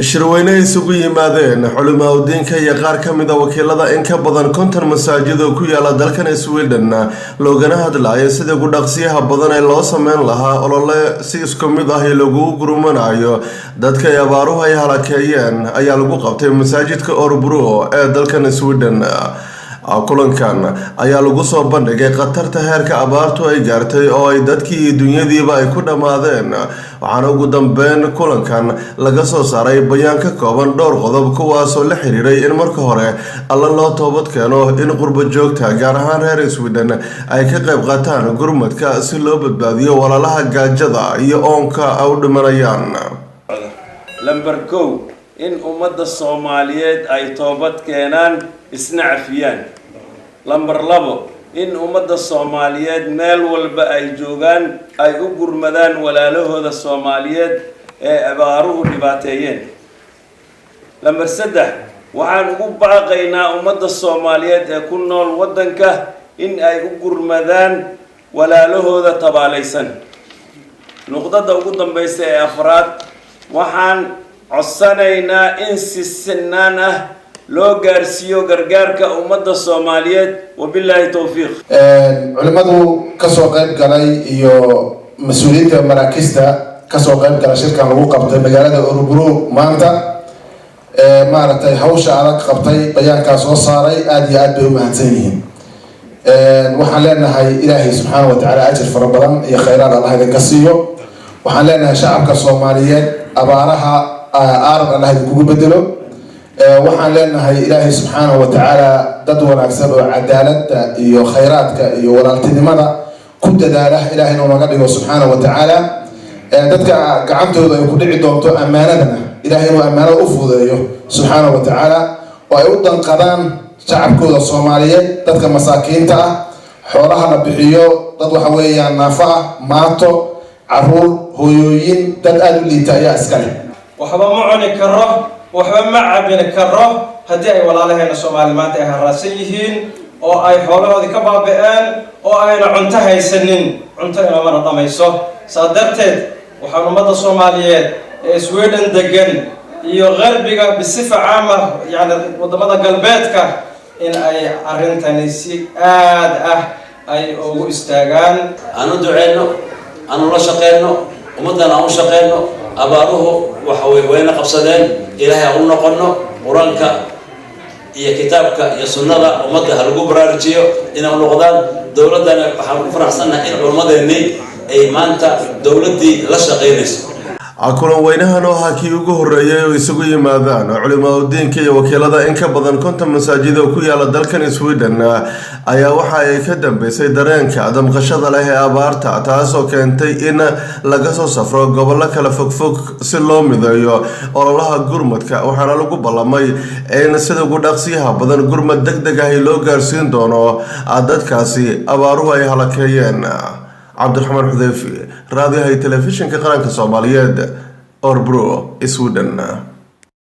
Shirweyne isugu yimaadeen culimaadudiinka iyo qaar ka mid a wakiilada in ka badan 50 masaajid oo ku yaala dalkan Sweden, loogana hadlayo sidii ku-dhaqsiyaha badan ee loo sameyn lahaa olole si isku mid ah lagu gurmanayo dadka ay abaaruhu ay halakeeyeen, ayaa lagu qabtay masaajidka Orebro ee dalkan Sweden. Kulankan ayaa lagu soo bandhigay khatarta heerka abaartu ay gaartay oo ay dadkii iyo dunyadiiba ay ku dhammaadeen, waxaana ugu dambeyn kulankan laga soo saaray bayaan ka kooban dhowr qodob, kuwaasoo la xiriiray in marka hore Alla loo toobad keeno, in qurbo joogta, gaar ahaan reer Sweden, ay ka qayb qaataan gurmadka si loo badbaadiyo walaalaha gaajada iyo oonka u dhimanayaan. Lamber 1, in ummadda Soomaaliyeed ay toobad keenaan, isna cafiyaan. Lamber 2, in ummadda Soomaaliyeed meel walba ay joogaan ay u gurmadaan walaalahooda Soomaaliyeed ee abaaruhu dhibaateeyeen. Lamber 3, waxaan ugu baaqaynaa ummadda Soomaaliyeed ee ku nool waddanka in ay u gurmadaan walaalahooda tabaalaysan. Nuqdada ugu dambaysa ee afraad, waxaan codsanaynaa in si sinaan ah loo gaarsiiyo gargaarka ummadda Soomaaliyeed. Wabilaahi towfiiq. Culimadu kasoo qayb galay iyo mas-uuliyiinta maraakista kasoo qayb gala shirkan lagu qabtay magaalada Orebro maanta, maaragtay, hawsha adag qabtay, bayaankaa soo saaray, aada iyo aad bay u mahadsan yihiin. Waxaan leenahay Ilaahay subxaana wa tacaala ajir fara badan iyo khayraad Allah idinka siiyo. Waxaan leenahay shacabka Soomaaliyeed abaaraha aaran Allah idinkugu bedelo. Waxaan leenahay Ilaahay subxaana wa tacaala dad wanaagsan oo cadaaladda iyo khayraadka iyo walaaltinimada ku dadaala Ilahay inuu naga dhigo subxaana wa tacaala. Dadka gacantooda ay ku dhici doonto ammaanadana Ilahay inuu ammaanada u fududeeyo subxaana wa tacaala, oo ay u danqadaan shacabkooda Soomaaliyeed, dadka masaakiinta ah, xoolaha la bixiyo, dad waxa weeyaan naafo ah, maato, caruur, hooyooyin, dad aada u liita ayaa iska leh. Waxba ma cuni karo, waxba ma cabin karo haddii ay walaalaheena Soomaali maanta ay haraadsan yihiin oo ay xoolahoodii ka baaba'een oo ayna cunto haysanin. Cunto inamana dhamayso. Saa darteed waxaan ummadda Soomaaliyeed ee Sweden degan iyo qarbiga bisifa caama, yani wadamada galbeedka, in ay arrintani si aad ah ay ugu istaagaan. Aan u duceyno, aan ula shaqeyno ummaddan, aan u shaqeyno. Abaaruhu waxa way wayna qabsadeen. Ilaahay aan u noqono, Qur-aanka iyo kitaabka iyo sunnada ummadda ha lagu baraarujiyo inay u noqdaan. Dowladdana waxaan ku faraxsannahay in culummadeennii ay maanta dowladdii la shaqeynayso. Kulan weynahan oo ahaa kii ugu horreeyay oo isugu yimaadaan culimaadudiinka iyo wakiilada in ka badan 50 masaajid oo ku yaala dalkan Sweden ayaa waxa ay ka dambeysay dareenka damqashada leh ee abaarta, taasoo keentay in laga soo safro gobollo kala fogfog si loo mideeyo ololaha gurmadka. Waxaana lagu ballamay in sida ugu dhaqsiyaha badan gurmad deg deg ahi loo gaarsiin doono dadkaasi abaaruhu ay halakeeyeen. Cabdiraxmaan Xudeyfi, raadiyaha iyo telefishinka qaranka Soomaaliyeed, Orebro, Sweden.